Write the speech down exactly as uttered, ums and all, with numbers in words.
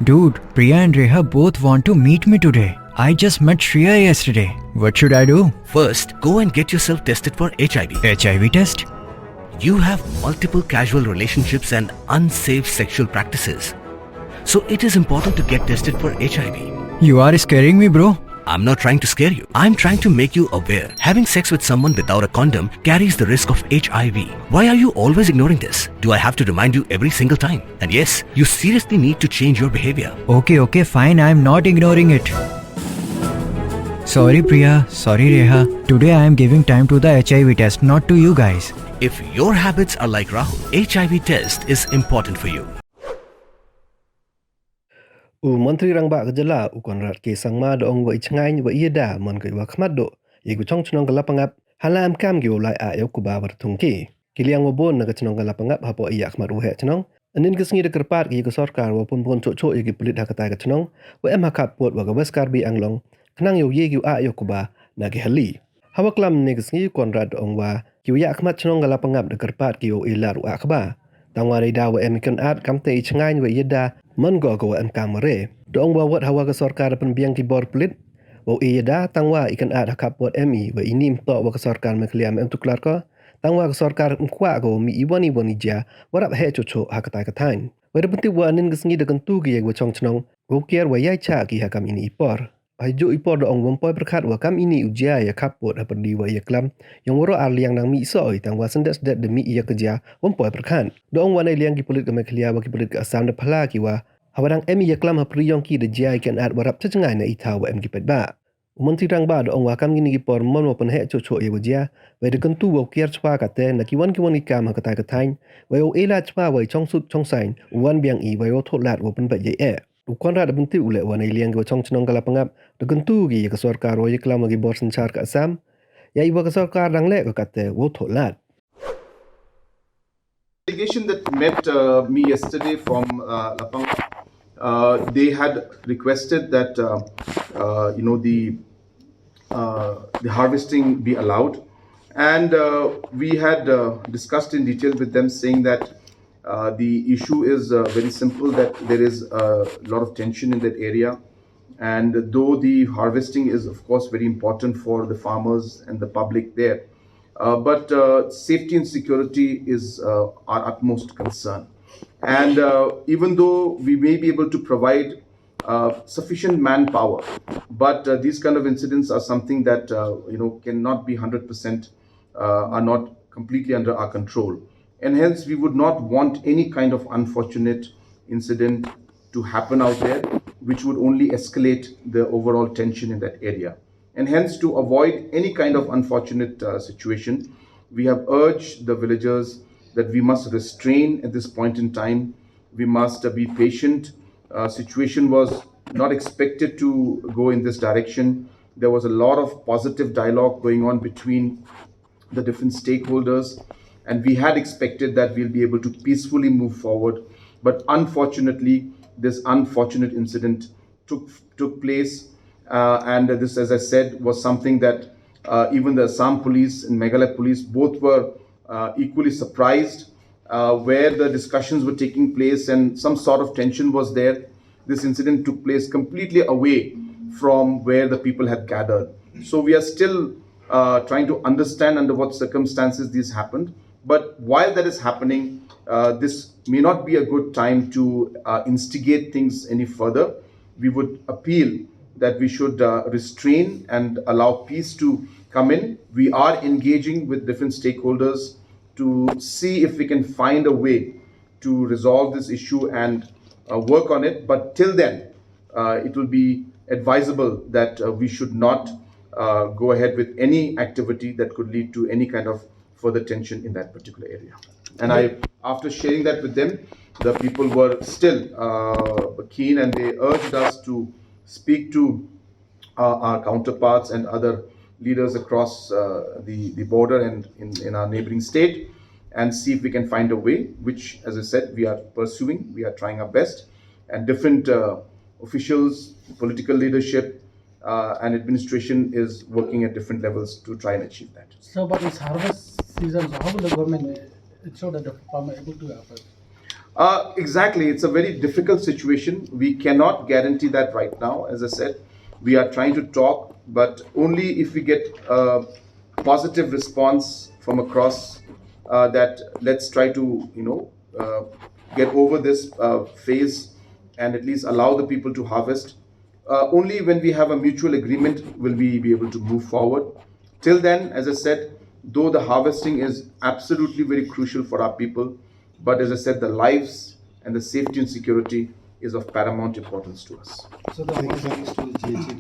Dude, Priya and Reha both want to meet me today. I just met Shreya yesterday. What should I do? First, go and get yourself tested for H I V. H I V test? You have multiple casual relationships and unsafe sexual practices. So it is important to get tested for H I V. You are scaring me, bro. I'm not trying to scare you. I'm trying to make you aware. Having sex with someone without a condom carries the risk of H I V. Why are you always ignoring this? Do I have to remind you every single time? And yes, you seriously need to change your behavior. Okay, okay, fine. I'm not ignoring it. Sorry, Priya. Sorry, Reha. Today I am giving time to the H I V test, not to you guys. If your habits are like Rahul, H I V test is important for you. U Montri Rangbah ka jylla, u Conrad K Sangma da ong wa i chngaiñ wa i yada man ka i wa khmat do ya ki chong chnong ka Lapangap, hala em kam ki u lai a ya u kuba wa thung ki. Ki liang wa bun na ka chnong ka Lapangap hapoh i ya khmat u heh chnong, anin ka sngi da kyrpad ki ya ka sorkar wa pun pun choh choh ya ki pulit ha katai ka chnong wa em ha khap pud wa ka West Karbi Anglong, khnang yow ye ki u a ya u kuba na ki hali. Hawa klam ne ka sngi, Conrad da ong wa ki u ya khmat chnong ka Lapangap da kyrpad ki yow e lad u a kba. Tang wa dei da wa em i kynat, kamte i chngaiñ wa i yada man ko ka wa em kam wa re. Da ong wa wat hawa ka sorkar da pynbiang ki bor pulit wow e yada, tang wa i kynat ha khap pud em i wa i nim toh wa ka sorkar Meghalaya em tuklar ko. Tang wa ka sorkar em kwah ko wow mih i wan i wan i jia wa rap heh choh choh ha katai ka thaiñ. Wa da pyntip wa anin ka sngi da kyntu ki ya wa chong chnong wow kiar wa yai cha ki ha kam ini i por. Hajooh i por da ong wym poi pyrkhat wa kam ini u jia ya khap pud ha pyrdi wa ya klam yong waroh ar liang nang mih soi, tang wa syndet syndet da mih ya ka jia wym poi pyrkhat. Da ong wa nei liang ki pulit ka Meghalaya wa ki pulit ka Assam da phala ki wa hawa dang em ya klam ha pyrdi yong ki da jia i kynat wa rap cha jngai na i thaw wa em ki paidbah. U Montri Rangbah da ong wa kam ini ki por mon wa pynheh choh choh ya wa jia, wa da kyntu wow kiar chwa kate na ki wan ki wan ki kam ha katai ka thaiñ, wa wow e lad chwa wa i chong sut chong saiñ u wan biang i wa wow thoh lad wow pynbeit ya i eh. U Conrad da pyntip u leh wa nei liang ki wa chong chnong ka Lapangap da kyntu ki ya ka sorkar wow ya klam wa ki bor synchar ka Assam ya i wa ka sorkar dang leh ka kate wow thoh lad. Delegation that met uh, me yesterday from uh, Lapangap, uh, they had requested that uh, uh, you know the uh, the harvesting be allowed, and uh, we had uh, discussed in detail with them, saying that uh, the issue is uh, very simple, that there is a lot of tension in that area, and though the harvesting is, of course, very important for the farmers and the public there, uh, but uh, safety and security is uh, our utmost concern. And uh, even though we may be able to provide uh, sufficient manpower, but uh, these kind of incidents are something that uh, you know cannot be hundred percent uh, are not completely under our control, and hence we would not want any kind of unfortunate incident to happen out there, which would only escalate the overall tension in that area. And hence, to avoid any kind of unfortunate uh, situation, we have urged the villagers that we must restrain at this point in time. We must uh, be patient. Uh, situation was not expected to go in this direction. There was a lot of positive dialogue going on between the different stakeholders, and we had expected that we'll be able to peacefully move forward. But unfortunately, this unfortunate incident took took place, uh, and this, as I said, was something that uh, even the Assam police and Meghalaya police both were uh, equally surprised, uh, where the discussions were taking place and some sort of tension was there. This incident took place completely away from where the people had gathered. So we are still uh, trying to understand under what circumstances this happened. But while that is happening, uh, this may not be a good time to uh, instigate things any further. We would appeal that we should uh, restrain and allow peace to come in. We are engaging with different stakeholders to see if we can find a way to resolve this issue and uh, work on it. But till then, uh, it will be advisable that uh, we should not uh, go ahead with any activity that could lead to any kind of further tension in that particular area. And I, after sharing that with them, the people were still uh, keen, and they urged us to speak to uh, our counterparts and other leaders across uh, the, the border and in, in our neighboring state and see if we can find a way, which, as I said, we are pursuing. We are trying our best. And different uh, officials, political leadership, uh, and administration is working at different levels to try and achieve that. So, but it's harvest season, so how will the government ensure that the farmer able to harvest? Uh, exactly. It's a very difficult situation. We cannot guarantee that right now. As I said, we are trying to talk, but only if we get a positive response from across, uh, that let's try to, you know, uh, get over this uh, phase and at least allow the people to harvest. Uh, only when we have a mutual agreement will we be able to move forward. Till then, as I said, though the harvesting is absolutely very crucial for our people, but as I said, the lives and the safety and security is of paramount importance to us. So the harvesting is still J H A D